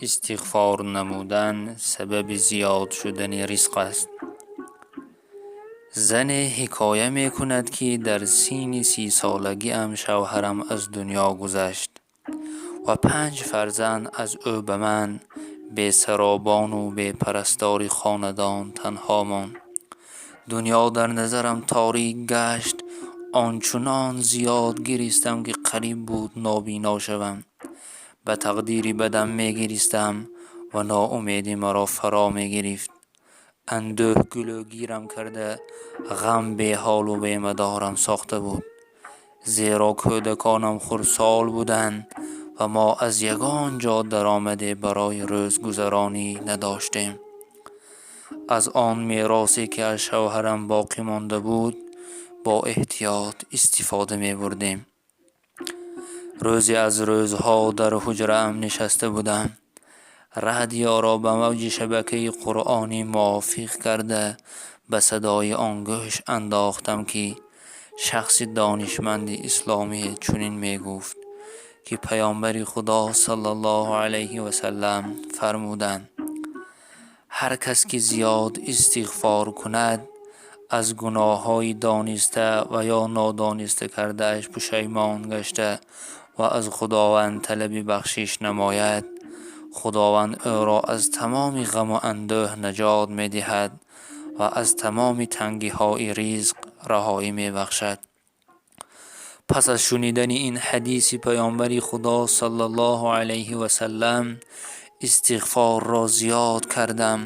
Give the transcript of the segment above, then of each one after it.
Истиғфор намудан сабаби зиёд шудани ризқ аст. Зане ҳикоя мекунад, ки дар синни 30-солагиам шавҳарам аз дунё гузашт ва панҷ фарзанд аз ӯ ба ман бесаробону бепарастори хонадон танҳо монд. Дунё дар назарам торик гашт, он чунон зиёд гиристам, ки қариб буд нобино шавам. Ба тақдири бадам мегиристам ва ноумедӣ маро фаро мегирифт. Андӯҳ гулӯгирам карда, ғам беҳолу бемадорам сохта буд, зеро кӯдаконам хурдсол буданд ва мо аз ягон ҷо даромаде барои рӯзгузаронӣ надоштем. Аз он меросе, ки аз шавҳарам боқӣ монда буд, бо эҳтиёт истифода мебурдем. Рӯзе аз рӯзҳо дар ҳуҷраам нишаста будам. Радиоро ба мавҷи шабакаи қуръонӣ мувофиқ карда, ба садои он гӯш андохтам, ки шахси донишманди исломие чунин мегуфт, ки Паёмбари Худо саллаллоҳу алайҳи васаллам фармуданд: «Ҳар кас ки зиёд истиғфор кунад, аз гуноҳҳои дониста ва ё нодониста кардааш пушаймон гашта ва аз Худованд талаби бахшиш намояд, Худованд ӯро аз тамоми ғаму андӯҳ наҷот медиҳад ва аз тамоми тангиҳои ризқ раҳоӣ мебахшад». Пас аз шунидани ин ҳадиси Паёмбари Худо саллаллоҳу алайҳи васаллам истиғфорро зиёд кардам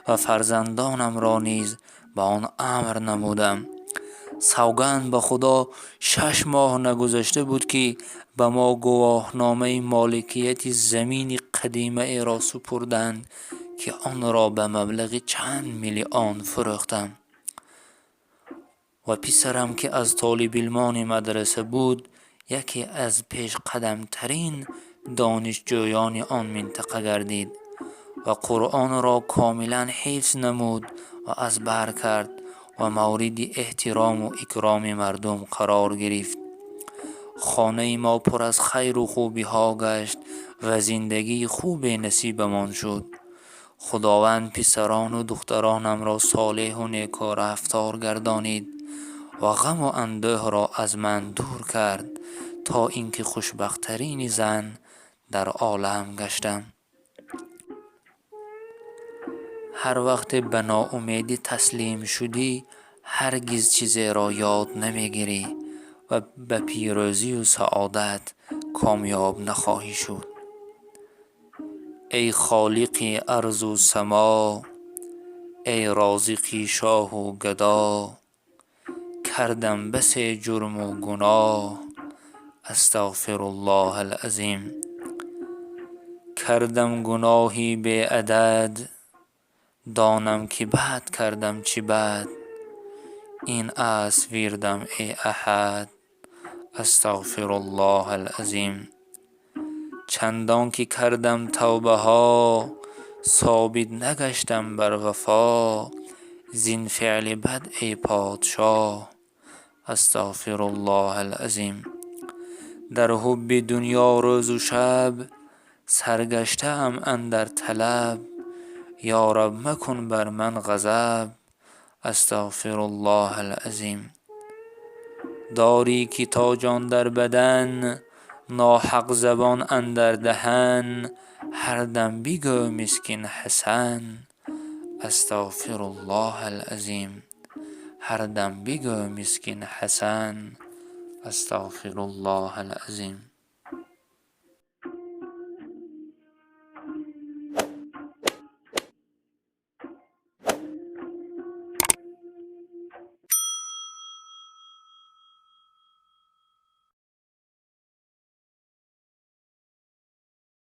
ва фарзандонамро низ ба он амр намудам. Савганд ба Худо, 6 моҳ нагузашта буд, ки ба мо гувоҳномаи моликияти замини қадимаеро супурданд, ки онро ба маблағи чанд миллион фурӯхтам. Ва писарам, ки аз толибилмони мадраса буд, яке аз пешқадамтарин донишҷӯёни он минтақа гардид ва Қуръонро комилан ҳифз намуд ва аз бар кард ва мавриди эҳтирому икроми мардум қарор гирифт. Хонаи мо пур аз хайру хубиҳо гашт ва зиндагии хубе насибамон шуд. Худованд писарону духтаронамро солеҳу некурафтор гардонид ва ғаму андӯҳро аз ман дур кард, то ин ки хушбахттарини зан дар олам гаштам. Ҳар вақте ба ноумедӣ таслим шудӣ, ҳаргиз чизеро ёд намегирӣ ва ба пирӯзию саодат комёб нахоҳӣ шуд. Эй Холиқи арзу само, эй Розиқи шоҳу гадо, кардам басе ҷурму гуноҳ, астағфируллоҳ алазим. Кардам гуноҳи беадад, донам ки бад кардам, чӣ бад, ин аст вирдам, эй Аҳад, астағфируллоҳ алазим. Чандон ки кардам тавбаҳо, собит нагаштам бар вафо, зин феъли бад, эй подшоҳ, астағфируллоҳ алазим. Дар ҳубби дунё рӯзу шаб саргаштаам андар талаб, ё Раб, макун бар ман ғазаб, астағфируллоҳ алазим. Дорӣ ки то ҷон дар бадан, ноҳақ забон андар даҳан, ҳар дам бигӯ мискин Ҳасан, астағфируллоҳ алазим. Ҳар дам бигӯ мискин Ҳасан, астағфируллоҳ алазим.